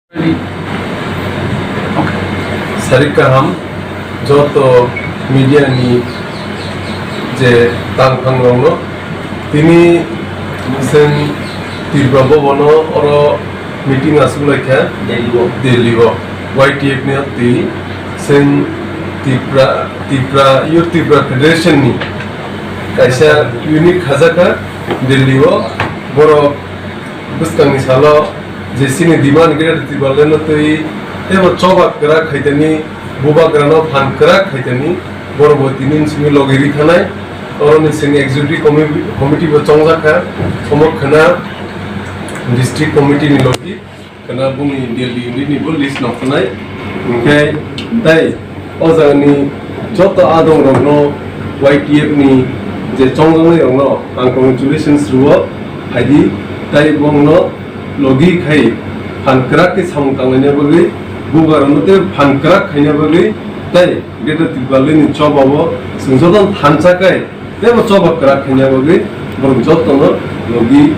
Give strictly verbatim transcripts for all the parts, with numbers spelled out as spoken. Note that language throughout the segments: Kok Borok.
Sarik kaham joto media ni je tangphang rokno, tini chwng Tripura Bhavan o oro meeting aswk lai kha Delhi o. Delhi o Y T F ni twi chwng Tripura, Tripura, Youth Tripura Federation ni kaisa unit khajakha Delhi o, borok bwskangni salo je chini demand Greater Tipraland no twi teibo choba kwrak khaitani, bubagrano phan kwrak khaitani, borok bo tini simi logi ri thanai, oroni sini executive committee, committee bo chongjak kha, omo khwna district committee ni logi. Kana buni Delhi unit ni bo list noknai. Hingke tai o jagani joto adong rokno Y T F ni je chongjaknai rokno ang congratulations rwo. Haidi tai bongno logi khai phan kwrak khe samung tanglaina bagwi, bubagrano tei phan kwrak khaina bagwi tai Greater Tipraland ni choba o chwng jotono thansa kai. Teibo choba kwrak khaina bagwi borok jotono logi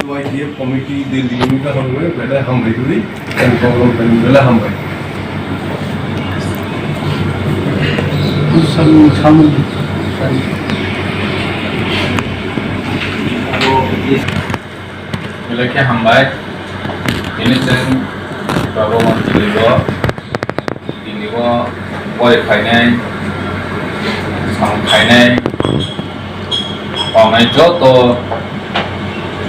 Y T F committee Delhi ni kaham bai belai hambai guri, and program bai belai hambai. Belai khe hambai. Tini chwng Baba Montri o, tini o boi phainai, samung phainai, tongnai joto,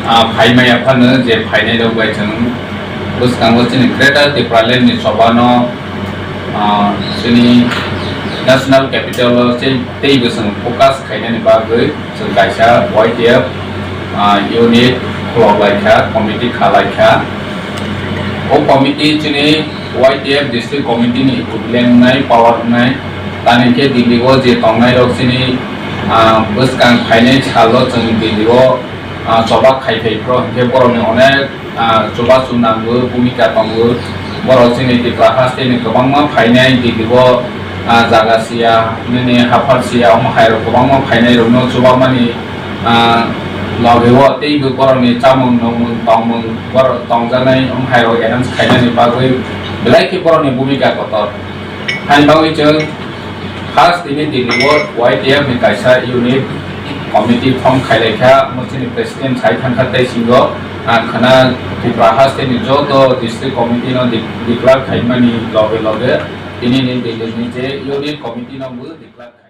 ah, phaimaya phano je phainai rok bai chwng bwskango chini Greater Tipraland ni choba no, ah, chini national capital o tei, tei bwswng focus khainani bagwi. Chwng kaisa Y T F, ah, unit khulok lai kha, committee kha lai kha. O committee chini Y T F district committee ni equivalent wngnai, power wngnai. Tamni khe Delhi o je tongnai rok chini, ah, bwskang phainai salo chwng Delhi o, ah, choba khai phai phro hinkhe borok ni onek ah, chubachu nango, bhumika tongo. Borok chini Tripura haste ni kwbangma phainai, Delhi o, ah, jaga siya, nini haphar siya, omo hai rok kwbangma phainai rokno chubamani, ah, logi o teibo borok ni chamung nungmung tongmung borok tongjaknai, omo hai rok arrange khainani bagwi belai khe borok ni bhumika kotor. Haini bagwi chwng First tini Delhi o Y T F ni kaisa unit committee form khai lai kha, omo chini president sai thang kha tei singo ang khana Tripura haste ni joto district committee no de-, declare khaimani loge loge tini ni Delhi ni je unit committee no bo declare kha.